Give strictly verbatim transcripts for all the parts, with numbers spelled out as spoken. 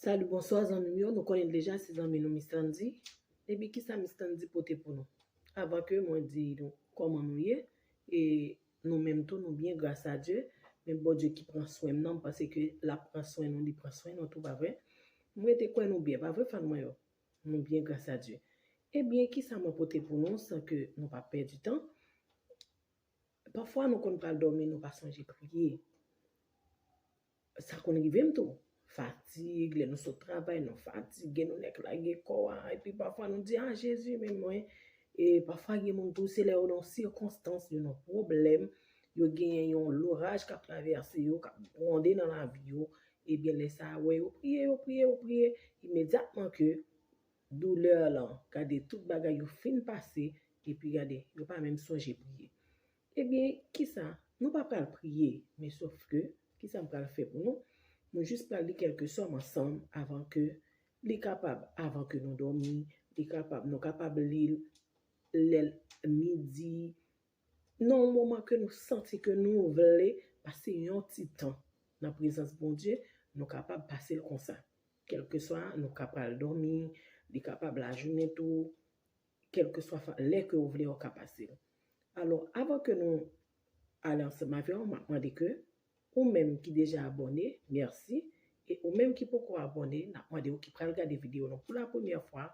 Salut, bonsoir zanmi m yo. Nou konnen deja se zanmi nou Miss Tandy. Epi kisa Miss Tandy pote pou nou? Avan ke mwen di nou kòman nou ye, e nou menm tou nou byen gras a Dye. Men Bondye ki pran swen m nan, m panse ke l ap pran swen nou, li pran swen nou tou, pa vre? Mwen te kwè nou byen, pa vre fan mwen yo? Nou byen gras a Dye. Ebyen, kisa mwen pote pou nou san ke nou pa pèdi tan? Pafwa nou konn pral dòmi, nou pa sonje priye. Sa konn rive m tou. Fatig, lè nou sot travay, nou fatige, nou nèk lage kò a, epi pafwa nou di, "Ah, Jezi, men mwen." E pafwa gen moun tou, se lè yo nan yon sikonstans, yo nan yon pwoblèm, yo genyen yon loraj k ap travèse yo, k ap gwonde nan lavi yo, ebyen, lè sa a, wè yo priye, yo priye, yo priye, imedyatman ke doulè lan, gade tout bagay yo fin pase, epi gade, yo pa menm sonje priye. Ebyen, kisa? Nou pa pral priye, men sòf ke, kisa m pral fè pou nou? Nou jis pral li kèlke sòm ansanm avan ke li kapab, avan ke nou dòmi, li kapab, nou kapab li l lè l midi, nan yon moman ke nou santi ke nou vle pase yon ti tan nan prezans Bondye, nou kapab pase l konsa. Kèlkeswa nou ka pral dòmi, li kapab lajounen tou, kèlkeswa fa- lè ke w vle, w ka pase l. Alò, avan ke nou ale ansanm avè w, m ap mande ke ou menm ki deja abòne, mèsi. E ou menm ki poko abòne, n ap mande w ki pral gade videyo nou pou la premyè fwa,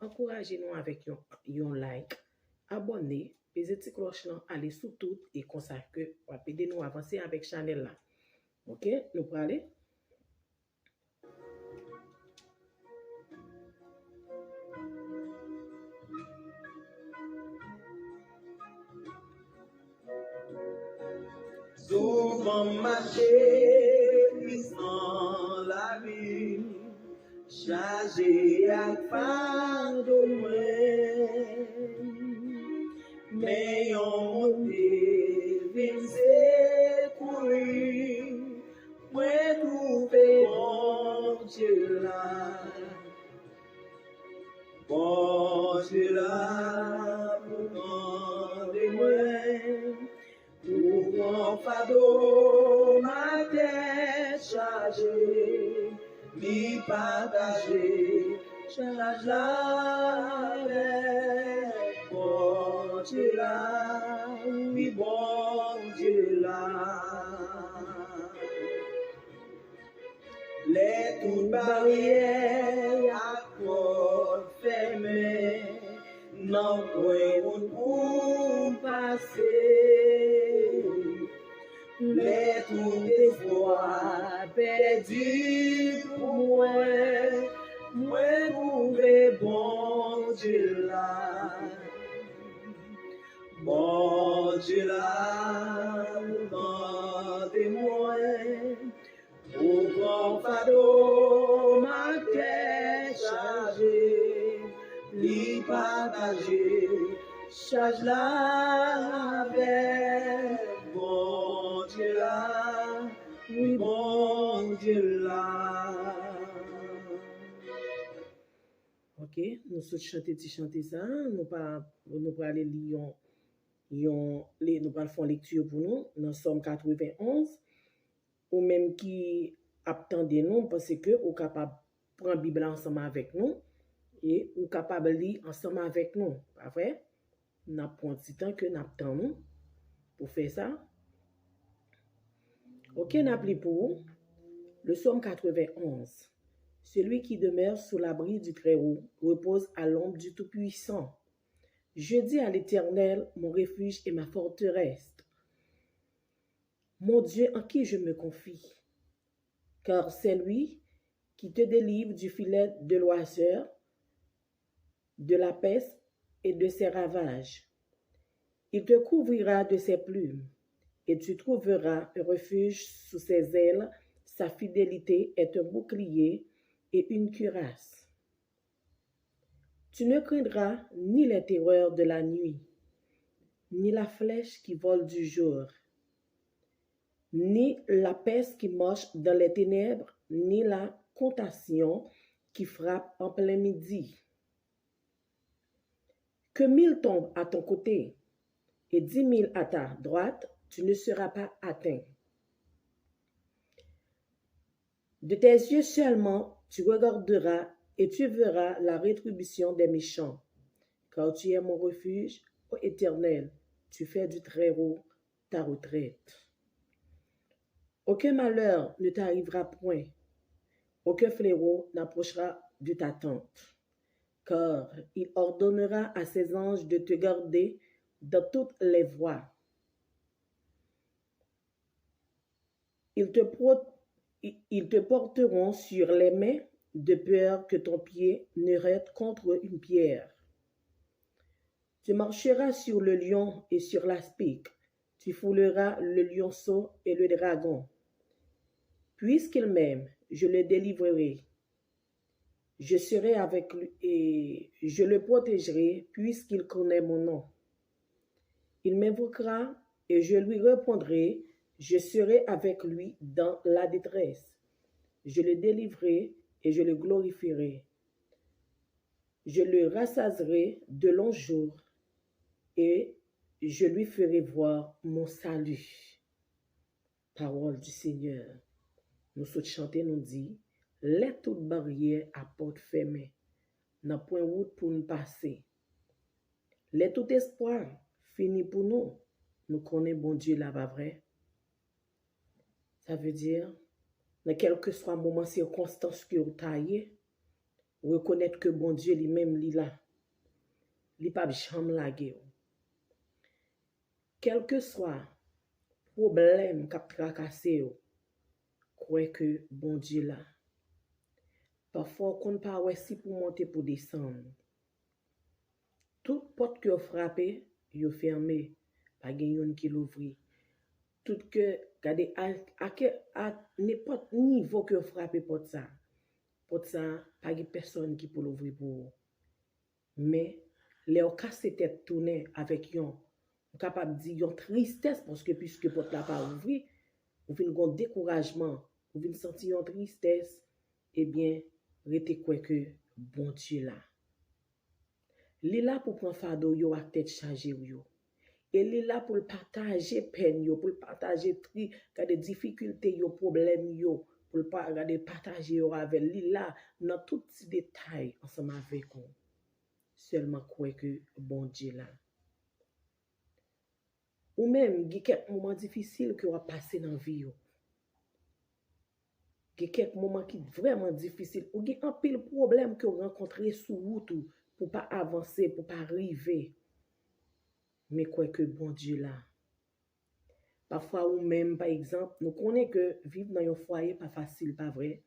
ankouraje nou avèk yon, yon like, abòne, peze ti klòch lan, ale sou tout, e konsa ke w ap ede nou avanse avèk chanèl la. Oke, nou prale? Souvan m mache tris nan lari, chaje ak fado mwen. Men yon moun te vin sekouri, mwen twouve Bondye la. Bondye la, pou tande mwen. Ou pran fado m ak tèt chaje, li pataje chaj la avèk Bondye la, wi, Bondye la. Lè tout baryè ak pòt fèmen, nanpwen wout pou m pase. Lè tout espwa pèdi pou mwen, mwen twouve Bondye la. Bondye la, tande mwen. Ou pran fado m ak tèt chaje, li pataje chaj la avèk Bondye la, wi, Bondye la. Oke, nou sot chante ti chante sa, nou pa, nou prale li yon, yon, li, nou pral fè yon lekti pou nou nan Sòm katrevenn onz. Ou menm ki ap tande nou, m panse ke ou kapab pran Bib la ansanm avèk nou e ou kapab li ansanm avèk nou, pa vre? N ap pran ti tan ke n ap tann ou pou fè sa. Oke, n ap li pou ou. Le Psaume quatre-vingt-onze. Celui qui demeure sous l'abri du Très-Haut repose à l'ombre du Tout-Puissant. Je dis à l'Éternel, mon refuge et ma forteresse, mon Dieu en qui je me confie, car c'est lui qui te délivre du filet de l'oiseleur, de la peste et de ses ravages. Il te couvrira de ses plumes, et tu trouveras un refuge sous ses ailes. Sa fidélité est un bouclier et une cuirasse. Tu ne craindras ni les terreurs de la nuit, ni la flèche qui vole du jour, ni la peste qui marche dans les ténèbres, ni la contagion qui frappe en plein midi. Que mille tombent à ton côté et dix mille à ta droite, tu ne seras pas atteint. De tes yeux seulement Tu regarderas et tu verras la rétribution des méchants, car tu es mon refuge, ô Éternel, tu fais du Très-Haut ta retraite. Aucun malheur ne t'arrivera point, aucun fléau n'approchera de ta tente, car il ordonnera à ses anges de te garder dans toutes les voies. Ils te, pro- ils te porteront sur les mains de peur que ton pied ne heurte contre une pierre. Tu marcheras sur le lion et sur l'aspic, tu fouleras le lionceau et le dragon. Puisqu'il m'aime, je le délivrerai. Je serai avec lui et je le protégerai, puisqu'il connaît mon nom. Il m'invoquera et je lui répondrai. Je serai avec lui dans la détresse. Je le délivrerai et je le glorifierai. Je le rassasierai de longs jours et je lui ferai voir mon salut. Parole du Seigneur. Nou sot chante, nou di, lè tout baryè ak pòt fèmen, nan pwen wout pou n pase. Lè tout espwa fini pou nou, nou konnen Bondye la, pa vre? Sa vle di, nan kèlkeswa moman, sikonstans ke w ta ye, rekonèt ke Bondye li menm li la. Li p ap janm lage w. Kèlkeswa pwoblèm k ap trakase w, kwè ke Bondye la. Pafwa w konn pa wè si pou monte, pou desann. Tout pòt ke w frape, yo fèmen. Pa gen youn ki louvri. Tout ke, gade, a, a, ke, a nenpòt nivo ke w frape pòt sa, pòt sa, pa gen pèsonn ki pou louvri pou ou. Men, lè w kase tèt tounen avèk yon, m kapab di yon tristès, paske piske pòt la pa ouvri, ou vin gon dekourajman, ou vin santi yon tristès, ebyen, rete kwè ke Bondye la. Li la pou pran fado yo ak tèt chaje w yo. E li la pou l pataje pèn yo, pou l pataje tri, gade difikilte yo, pwoblèm yo, pou l pa, gade pataje yo avè l. Li la nan tout ti detay ansanm avèk ou. Sèlman kwè ke Bondye la. Ou menm, gen kèk moman difisil ke w ap pase nan vi w. Gen kèk moman ki vrèman difisil. Ou gen anpil pwoblèm ke w rankontre sou wout ou pou pa avanse, pou pa rive. Men kwè ke Bondye la. Pafwa ou menm, pa egzanp, nou konnen ke viv nan yon fwaye pa fasil, pa vre?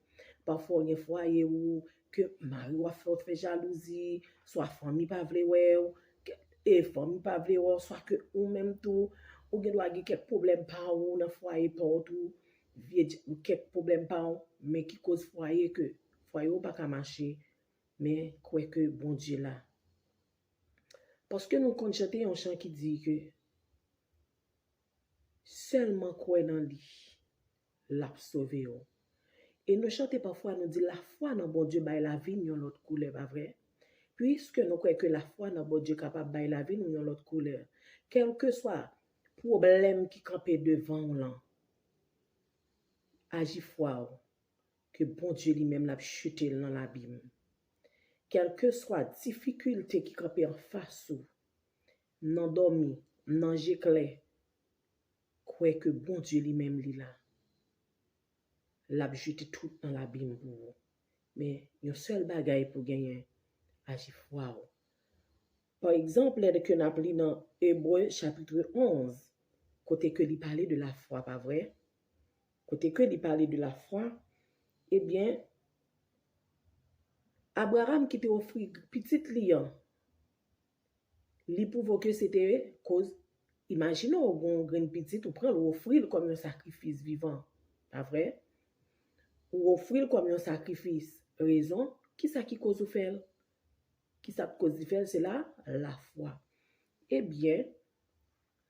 Pafwa w gen fwaye ou ke mari w ap fè w fè jalouzi, swa fanmi pa vle wè w, ke, e fanmi pa vle wè w, swa ke ou menm tou, ou gen dwa gen kèk pwoblèm pa ou nan fwaye pa w tou, vye di, kèk pwoblèm pa w, men ki koz fwaye ke fwaye w pa ka mache, men kwè ke Bondye la. Paske nou konn chante yon chan ki di ke sèlman kwè nan li, l ap sove w. E nou chante pafwa, nou di lafwa nan Bondye bay lavi n yon lòt koulè, pa vre? Piske nou kwè ke lafwa nan Bondye kapab bay lavi nou yon lòt koulè. Kèlkeswa pwoblèm ki kanpe devan w lan, aji fwa w, ke Bondye li menm l ap jete l nan labim. Kèlkeswa difikilte ki kanpe anfas ou, nan dòmi, nan je klè, kwè ke Bondye li menm li la. L ap jete tout nan labim pou ou. Men, yon sèl bagay pou genyen, aji fwa w. Pa egzanp, lè ke n ap li nan Ebre chapit onz, kote ke li pale de lafwa, pa vre? Kote ke li pale de lafwa, ebyen, Abraram ki te ofri pitit li an, li pwouve ke se te koz, imajine w gen yon grenn pitit, ou pran l, ou ofri l kòm yon sakrifis vivan, pa vre? Ou ofri l kòm yon sakrifis. Rezon, kisa ki koz ou fè l? Kisa k koz li fè l? Se la, lafwa. Ebyen,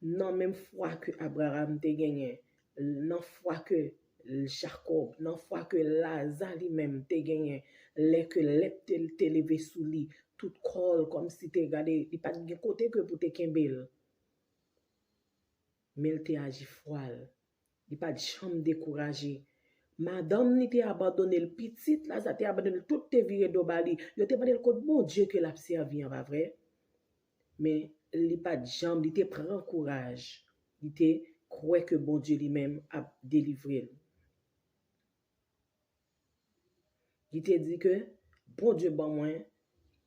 nan menm fwa ke Abraram te genyen, nan fwa ke Jakòb, nan fwa ke Laza li menm te genyen, lè ke lèp te, te leve sou li, tout kò l kòmsi te gade, li pa t gen kote ke pou te kenbe l. Men l te aji fwa l. Li pa t janm dekouraje. Madanm li te abandone l, pitit la sa te abandone l, tout te vire do ba li. Yo te mande l kot Bondye ke l ap sèvi an, pa vre? Men li pa t janm, li te pran kouraj. Li te kwè ke Bondye li menm ap delivre l. Li te di ke Bondye ban mwen,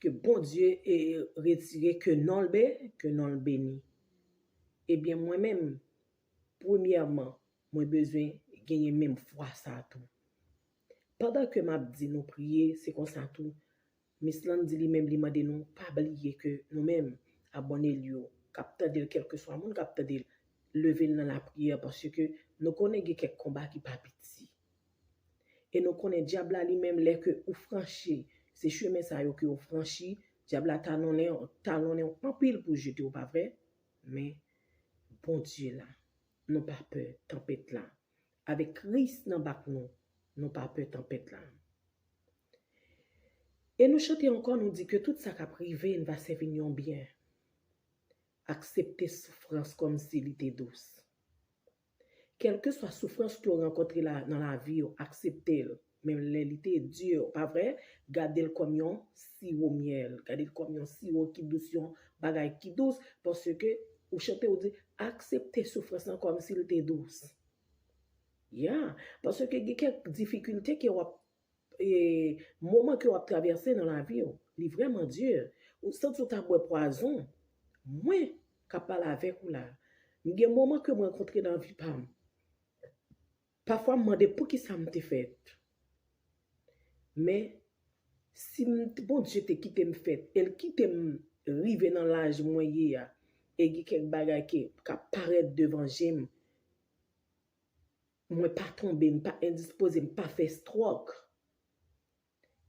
ke Bondye e retire, ke non l be, ke non l beni. Ebyen, mwen menm, premyèman, mwen bezwen genyen menm fwa sa tou. Pandan ke m ap di nou priye, se konsa tou, Miss Landy li menm, li mande nou pa bliye ke nou menm, abòne l yo, k ap tande l, kèlkeswa moun k ap tande l, leve l nan lapriyè, paske nou konnen gen kèk konba ki pa piti. E nou konnen dyab la li menm, lè ke ou franchi, se chemen sa yo ke ou franchi, dyab la talonnen, talonnen anpil pou jete w, pa vre? Men Bondye la, nou pa pè tanpèt la. Avèk Kris nan bak nou, nou pa pè tanpèt la. E nou chante ankò, nou di ke tout sa k ap rive n va sèvi n yon byen. Aksepte soufrans kòmsi li te dous. Kèlkeswa soufrans ke w rankontre la, nan lavi w, aksepte l. Menm lè li te di, pa vre, gade l kòm yon siwo myèl, gade l kòm yon siwo ki dous, yon bagay ki dous, paske ou chante, ou di, aksepte soufrans lan kòmsi l te dous. Ya, paske gen kèk difikilte ke w ap, e, moman ke w ap travèse nan lavi w, li vrèman di. Ou santi w ta bwè pwazon. Mwen k ap pale avèk ou la, m gen moman ke mwen rankontre nan vi pa m. Pafwa m mande poukisa m te fèt. Men, si m, Bondye te kite m fèt, e l kite m rive nan laj mwen ye a, e gen kèk bagay ke, k ap parèt devan je m, mwen pa tonbe, m pa endispoze, m pa fè stròk.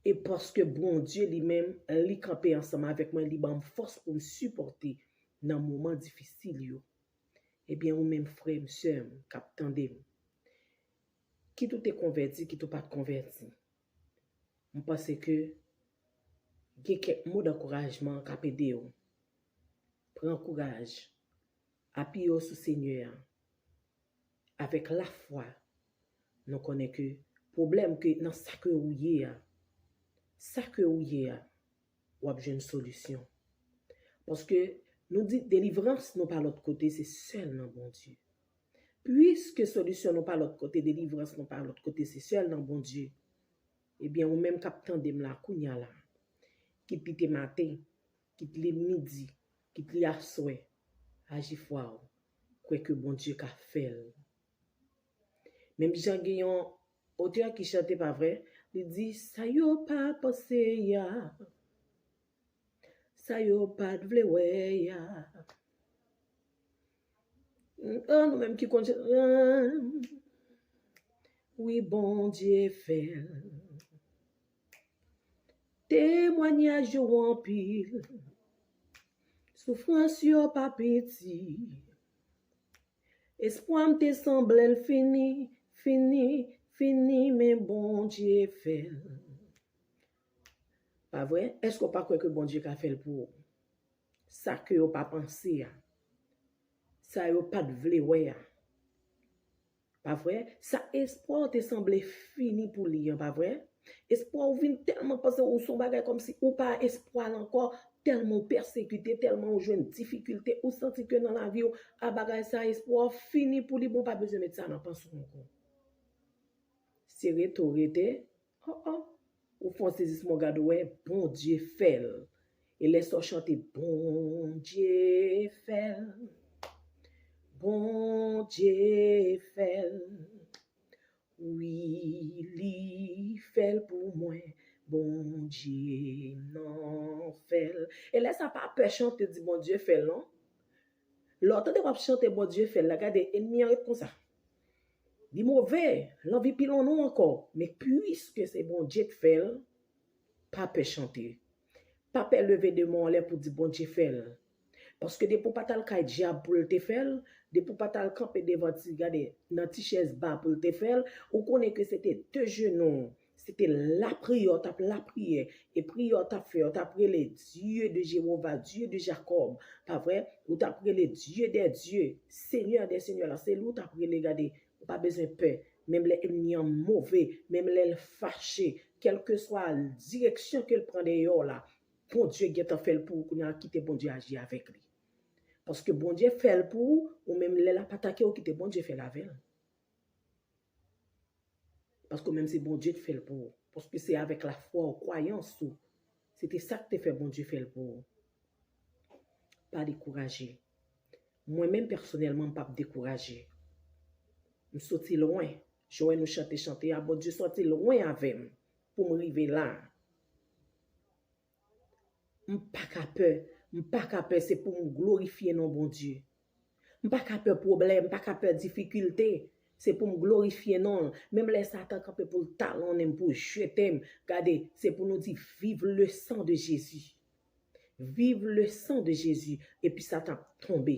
E paske Bondye li menm, li kanpe ansanm avèk mwen, li ban m fòs pou m sipòte nan moman difisil yo. Ebyen, ou menm frè m, sè m, k ap tande m, kit ou te konvèti, kit ou pa t konvèti, m panse ke gen kèk mo dankourajman k ap ede w. Pran kouraj. Apiye w sou Senyè a. Avèk lafwa, nou konnen ke pwoblèm ke nan sa ke ou ye a, sa ke ou ye a, w ap jwenn solisyon. Paske nou di delivrans nou pa lòt kote, se sèl nan Bondye. Piske solisyon nou pa lòt kote, delivrans nou pa lòt kote, se sèl nan Bondye. Ebyen, ou menm k ap tande m la, kounya la, kit li te maten, kit li midi, kit li aswè, aji fwa w, kwè ke Bondye ka fè l. Menm jan gen yon otè ki chante, pa vre, li di, sa yo pa panse a, sa yo pa t vle wè a. Oh, nou menm ki konn chante, wi, Bondye fè l. Temwanyaj yo anpil. Soufrans yo pa piti. Espwa m te sanble l fini, fini, fini, men Bondye fè l. Pa vre? Èske w pa kwè ke Bondye ka fè l pou ou? Sa ke yo pa panse a, sa yo pa t vle wè a. Pa vre? Sa espwa w te sanble fini pou li an, pa vre? Espwa w vin tèlman panse ou se yon bagay kòmsi ou pa espwa l ankò, tèlman w pèsekite, tèlman w jwenn difikilte, ou santi ke nan lavi w, a bagay sa, espwa w fini pou li, bon, w pa bezwen met sa nan panse w ankò. Se rete w rete, oh, oh. Ou fè yon sezisman, w gade w wè, Bondye fè l. E lè sa w chante, Bondye fè l, Bondye fè l, wi, li fè l pou mwen, Bondye nan fè l. E lè sa pa pè chante, di Bondye fè l, non. Lè w tande w ap chante Bondye fè l la, gade, ènmi an ret konsa. Li move, l anvi pilon nou ankò. Men piske se Bondye k fè l, pa pè chante. Pa pè leve de men w anlè pou di Bondye fè l. Paske depi w pa t al kay dyab pou l te fè l, depi w pa t al kanpe devan ti, gade, nan ti chèz ba pou l te fè l, ou konnen ke se te de jenou w, se te lapriyè w t ap lapriyè, e priyè w t ap fè, w t ap rele Dieu de Jéhovah, Dieu de Jacob, pa vre? Ou t ap rele Dieu des dieux, Seigneur des seigneurs la, se li w t ap rele, gade, ou pa bezwen pè. menm lè ènmi an move, menm lè l fache, kèlkeswa direksyon ke l pran deyò la, Bondye gentan fè l pou ou, kounye a kite Bondye aji avèk li. Paske Bondye fè l pou ou, ou menm lè l ap atake w, kite Bondye fè l avè l. Paske ou menm se Bondye k fè l pou ou. Paske se avèk lafwa w, kwayans ou. Se te sa k te fè Bondye fè l pou ou. Pa dekouraje. Mwen menm pèsonèlman, m p ap dekouraje. M soti lwen. Jan w wè nou chante chante a, Bondye soti lwen avè m pou m rive la. M pa ka pè. M pa ka pè, se pou m glorifye non Bondye. M pa ka pè pwoblèm, m pa ka pè difikilte. Se pou m glorifye non l. Menm lè Satan kanpe pou l talonnen m, pou l jete m, gade, se pou nou di, vive le sang de Jésus. Vive le sang de Jésus. Epi Satan ap tonbe.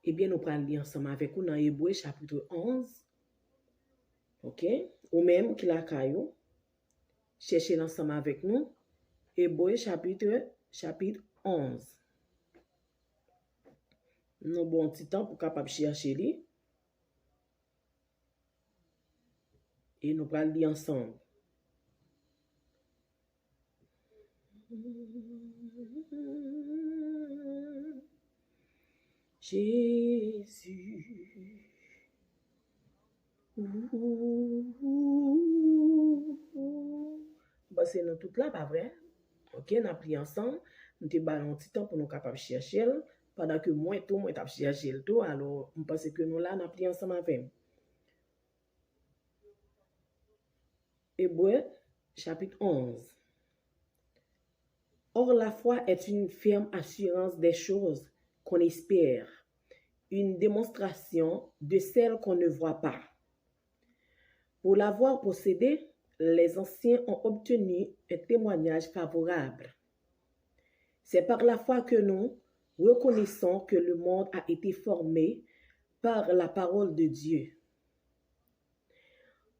Ebyen, nou pral li ansanm avèk ou nan Ebre chapit onz. Ok? Ou menm ki lakay ou, chèche l ansanm avèk nou. Ebre chapit, chapit onz. Nou ba w yon ti tan pou w kapab chèche li. E nou pral li ansanm. Jezi. Ou, ou, ou, ou. M panse nou tout la, pa vre? Ok, n ap li ansanm. M te ba nou yon ti tan pou nou kapab chèche l, pandan ke mwen tou, mwen t ap chèche l tou. Alò, m panse ke nou la, n ap li ansanm avè m. Ebre, chapit onz. Or, la foi est une ferme assurance des choses qu'on espère, une démonstration de celles qu'on ne voit pas. Pour l'avoir possédée, les anciens ont obtenu un témoignage favorable. C'est par la foi que nous reconnaissons que le monde a été formé par la parole de Dieu.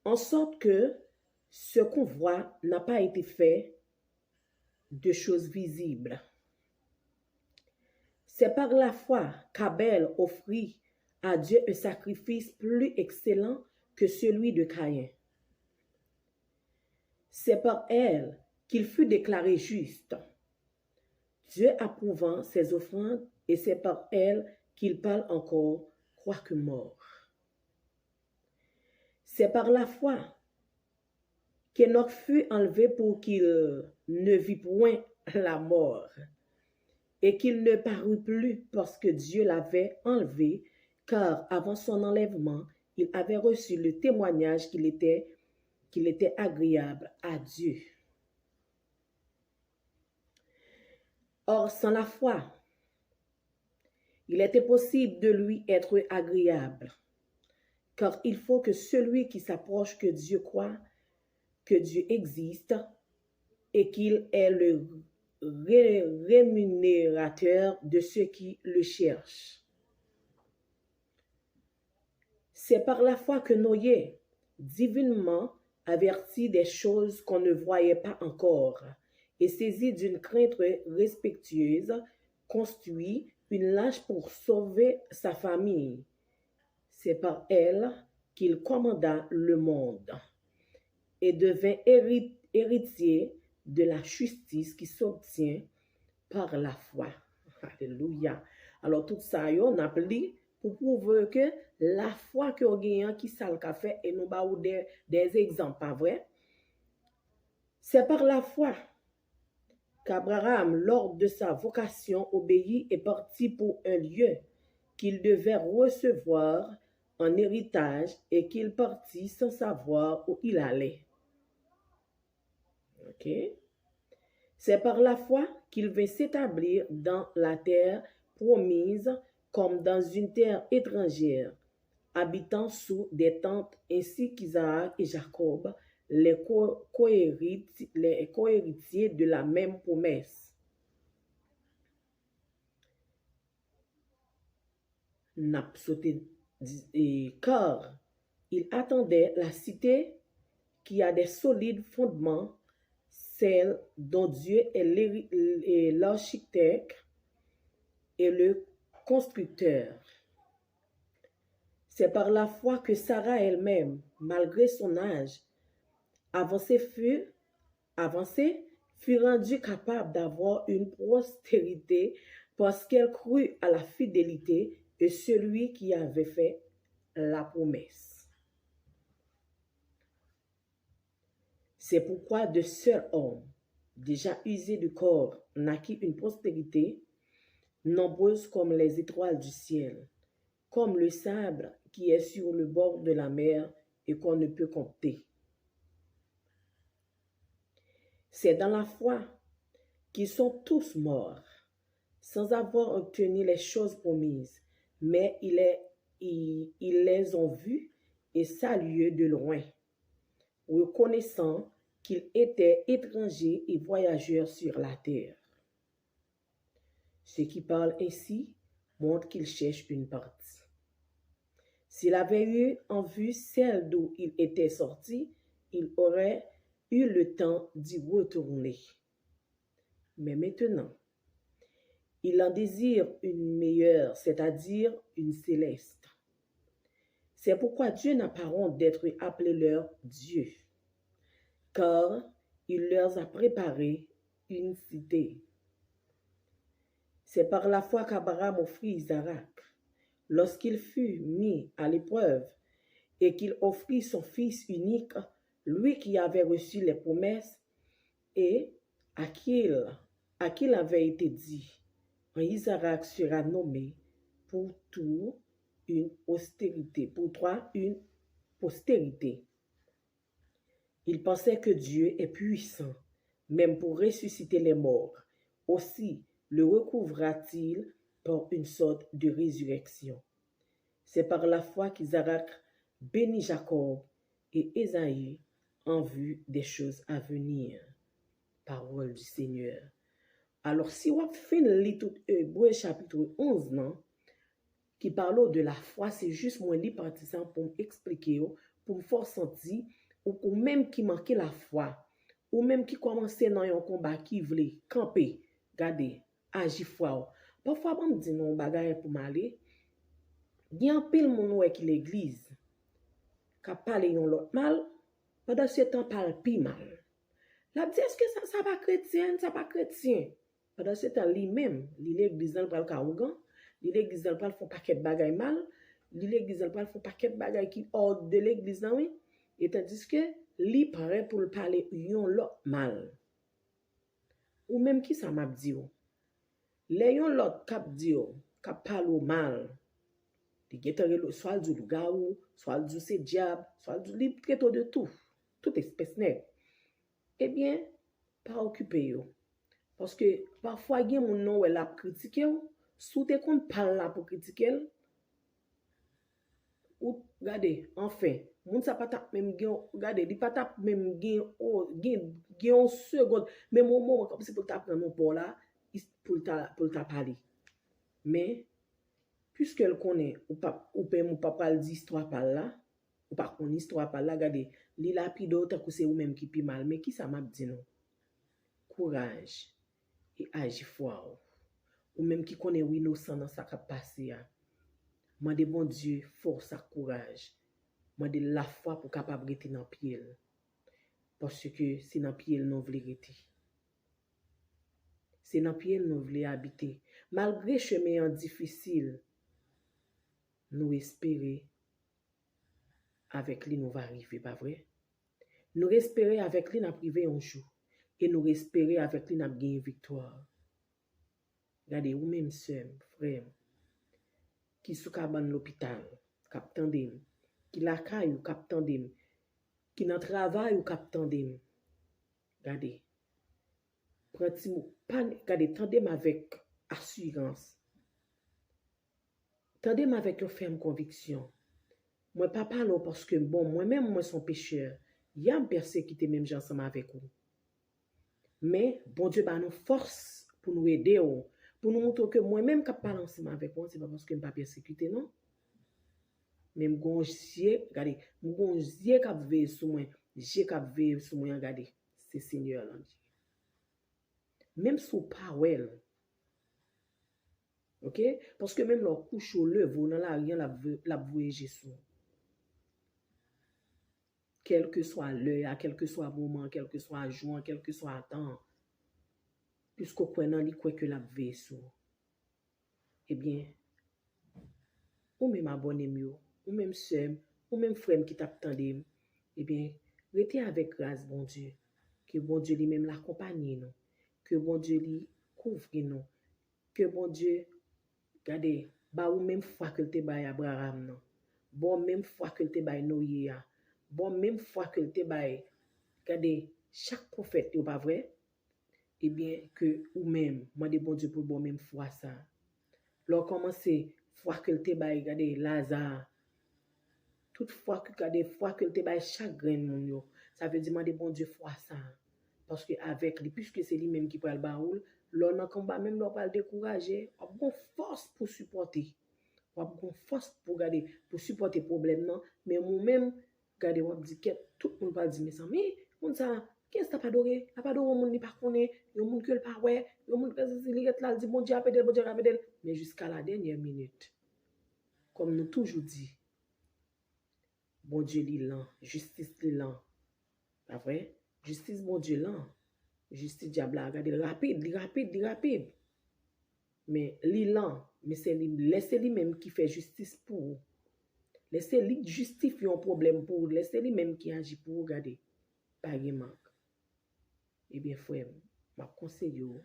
En sorte que ce qu'on voit n'a pas été fait de choses visibles. C'est par la foi qu'Abel offrit à Dieu un sacrifice plus excellent que celui de Caïn. C'est par elle qu'il fut déclaré juste, Dieu approuvant ses offrandes, et c'est par elle qu'il parle encore, quoique mort. C'est par la foi qu'Enoch fut enlevé pour qu'il ne vît point la mort, et qu'il ne parut plus parce que Dieu l'avait enlevé, car avant son enlèvement, il avait reçu le témoignage qu'il était, qu'il était agréable à Dieu. Or, sans la foi, il est impossible de lui être agréable, car il faut que celui qui s'approche que Dieu croit que Dieu existe et qu'il est le ré-, rémunérateur de ceux qui le cherchent. C'est par la foi que Noé, divinement averti des choses qu'on ne voyait pas encore, et saisi d'une crainte respectueuse, construit une arche pour sauver sa famille. C'est par elle qu'il commanda le monde et devint héri-, héritier de la justice qui s'obtient par la foi. Alelouya. Alò, tout sa yo, n ap li pou pwouve ke lafwa ke w genyen an, ki sa l ka fè, e nou ba ou de, de egzanp, pa vre? C'est par la foi qu'Abraham, lors de sa vocation, obéit et partit pour un lieu qu'il devait recevoir en héritage et qu'il partit sans savoir où il allait. Ok. C'est par la foi qu'il vint s'établir dans la terre promise comme dans une terre étrangère, habitant sous des tentes, ainsi qu'Isaac et Jacob, les co-, cohériti-, les cohéritiers de la même promesse. N ap sote, e, car il attendait la cité qui a des solides fondements, celle dont Dieu est l'héri-, est l'architecte et le constructeur. C'est par la foi que Sarah elle-même, malgré son âge avancé, fut, avancé, fut rendue capable d'avoir une postérité parce qu'elle crut à la fidélité de celui qui avait fait la promesse. C'est pourquoi de seul homme, déjà usé de corps, naquit une postérité, nombreuse comme les étoiles du ciel, comme le sable qui est sur le bord de la mer et qu'on ne peut compter. C'est dans la foi qu'ils sont tous morts, sans avoir obtenu les choses promises, mais ils les, ils, ils les ont vues et saluées de loin, reconnaissant qu'ils étaient étrangers et voyageurs sur la terre. Ceux qui parlent ainsi montrent qu'ils cherchent une partie. S'il avait eu en vue celle d'où il était sorti, il aurait eu le temps d'y retourner. Mais maintenant, il en désire une meilleure, c'est-à-dire une céleste. C'est pourquoi Dieu n'a pas honte d'être appelé leur Dieu, car il leur a préparé une cité. C'est par la foi qu'Abraham offrit Isaac, lorsqu'il fut mis à l'épreuve, et qu'il offrit son fils unique, lui qui avait reçu les promesses, et à qui, à qui il avait été dit, en Isaac sera nommé pour tout une postérité, pour toi une postérité. Il pensait que Dieu est puissant, même pour ressusciter les morts. Aussi le recouvra-t-il par une sorte de résurrection. C'est par la foi qu'Isaac bénit Jacob et Ésaü en vue des choses à venir. Parole du Seigneur. Alò, si w ap fin li tout Ebre chapit onz nan, ki pale w de lafwa, se jis mwen li pati sa pou m eksplike w, pou m fè w santi, ou, ou menm ki manke lafwa, ou menm ki kòmanse nan yon konba ki vle kanpe, gade, aji fwa w. Pafwa, ban m di nou yon bagay pou m ale. Gen anpil moun ou wè ki legliz, k ap pale yon lòt mal, pandan se tan pa l pi mal. L ap di, èske sa, sa pa kretyen? Sa pa kretyen. Pandan se tan, li menm, li legliz lan, l pral ka ougan, li legliz lan, l pral fè yon pakèt bagay mal, li legliz lan, l pral fè yon pakèt bagay ki hors de legliz lan, wi. E tandiske li prè pou l pale yon lòt mal. Ou menm, kisa m ap di w? Lè yon lòt k ap di w, k ap pale w mal, li gentan rele w, swa l di w lougawou, swa l di w se dyab, swa l di w, li trete w de tou, tout espès nèt. Ebyen, pa okipe yo. Paske pafwa gen moun nan w wè l ap kritike w, si w te konn pa l la pou kritike l, ou gade, anfen, moun sa pa t ap menm gen, gade, li pa t ap menm gen, o, gen, gen yon segond, menm yon moman kòmsi pou l ta pran non pa w la, pou l ta, pou l ta pale. Men, piske l konnen ou p ap, ou menm ou p ap pral di istwa pa l la, ou pa konn istwa pa l la, gade, li lapide w tankou se ou menm ki pi mal. Men kisa m ap di nou? Kouraj e aji fwa w. Ou menm ki konnen w inosan nan sa k ap pase a, mande Bondye fòs ak kouraj. Mande l lafwa pou w kapab rete nan pye l. Paske se nan pye l nou vle rete. Se nan pye l nou vle abite. Malgre chemen an difisil, nou espere avèk li nou va rive, pa vre? Nou espere avèk li n ap rive yon jou. E nou espere avèk li n ap genyen viktwa. Gade, ou menm sè m, frè m, ki sou kabann lopital, k ap tande m, ki lakay ou, k ap tande m, ki nan travay ou, k ap tande m. Gade, pran ti mo, pa, gade, tande m avèk asirans. Tande m avèk yon fèm konviksyon. Mwen pa pale w paske m bon, mwen menm mwen se yon pechè. Ya, m pèsekite menm jan ansanm avèk ou. Men, Bondye ba nou fòs pou nou ede w, pou nou montre w ke mwen menm k ap pale ansanm avèk ou an, se pa paske m pa pèsekite non. Men m gon zye, gade, m gon zye k ap veye sou mwen, zye k ap veye sou mwen an, gade, se Senyè lan li ye. Menm si w pa wè l, Ok? Paske menm lè w kouche, w leve w nan lari an, l ap ve- l ap voye je sou w. Kèlkeswa lè a, kèlkeswa moman, kèlkeswa jou an, kèlkeswa tan an. Piske w kwè nan li, kwè ke l ap veye sou w. Ebyen, ou menm abòne m yo, ou menm sè m, ou menm frè m ki t ap tande m, ebyen, rete avèk gras Bondye. Ke Bondye li menm l akonpaye nou. Ke Bondye li kouvri nou. Ke Bondye, gade, ba ou menm fwa ke l te bay Abraram nan. Ba w menm fwa ke l te bay Noye a. Ba w menm fwa ke l te bay, gade, chak pwofèt yo, pa vre? Ebyen, ke ou menm, mande Bondye pou l ba w menm fwa sa. Lè w kòmanse, fwa ke l te bay, gade, Laza. Tout fwa ke, gade, fwa ke l te bay chak grenn moun yo. Sa vle di mande Bondye fwa sa. Paske avèk li, piske se li menm ki pral ba ou l, lè w nan konba, menm lè w pral dekouraje, w ap gon fòs pou sipòte. W ap gon fòs pou gade, pou sipòte pwoblèm nan. Men ou menm, gade, w ap di kèt, tout moun pral di, mezanmi, moun sa, kiyès l ap adore? L ap adore yon moun li pa konnen, yon moun ke l pa wè, yon moun ke si li ret la, l di Bondye ap ede l, Bondye ap ede l. Men jiska la dènyè minit, kòm nou toujou di, Bondye li lan, jistis li lan. Pa vre? Jistis Bondye lan. Jistis dyab la, gade l rapid, li rapid, li rapid. Men li lan, men se li, lè se li menm ki fè jistis pou ou. Lè se li k jistifye yon pwoblèm pou ou, lè se li menm ki aji pou ou, gade, pa gen mank. Ebyen, frè m, m ap konseye w,